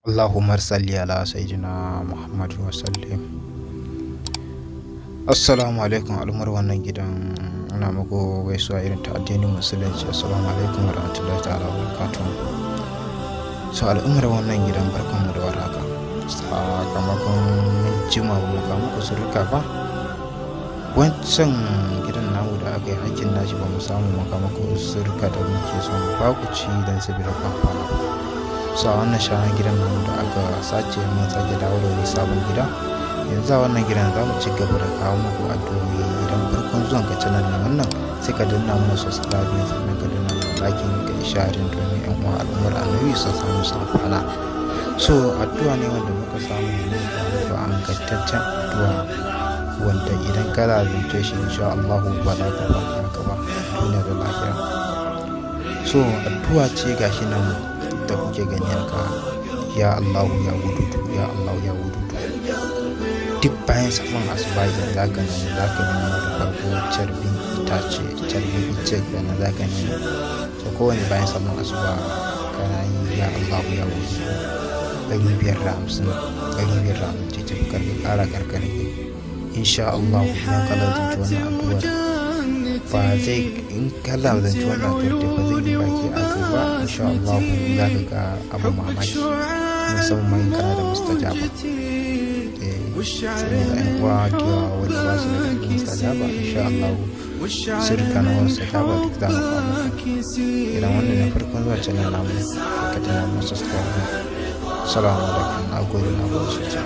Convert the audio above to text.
Allahumma salli ala sayyidina Muhammad wa sallim. Assalamu alaikum al'ummar wannan gidan, ina muku gaisuwa irin ta addinin Musulunci. Assalamu alaikum warahmatullahi ta'ala wabarakatuh. So al'ummar wannan gidan, barkanmu da warhaka. Sakamakon mun jima ba mu kawo muku surruka ba. Wancan gidan namu da aka yi hakkin nashi, ba mu samu mu kawo muku surruka da muke son ba ku ci don sabida ku amfana ba. So a wannan sharan gidan namu da aka sace, mun sake dawo da wani sabon gida. Yanzu a wannan gidan za mu ci gaba da kawo muku addu'o'i. Idan farkon zuwan ka channel ne wannan, sai ka danna mana subscribe, sannan ka danna mana like, ka yi sharing domin yan uwa al'ummar Annabi su samu su amfana. So addu'a ne wanda muka samu ne muku, ingantaccen addu'a wanda idan ka lazumce shi, insha Allahu ba za ka faɗi haka ba duniya da lahira. So addu'a ce gashi nan da kuke gani haka: ya Allahu ya Wududu, ya Allahu ya Wududu. Duk bayan sallan asuba idan za ka nemo da farko carbin itace, carbin ice kenan za ka nemo. So kowane bayan sallan asuba kana yi ya Allahu ya Wududu 550, 550 ce, kar ka ƙara, kar ka rage. Insha Allahu idan ka lazumci wannan addu'ar, ba zai, in ka lazumci wannan addu'ar da ba zai yi baki aka ba, insha Allahu za ka ga abu mamaki, musamman in kana da mustajaba. Sai da yan uwa da yawa wanda ba su da karfin mustajaba, insha Allahu sirrika na mustajaba duk za mu kawo muku. Idan wannan ne farkon zuwa channel namu, sai ka danna mana subscribe. Assalamu alaikum, na gode, na gode sosai.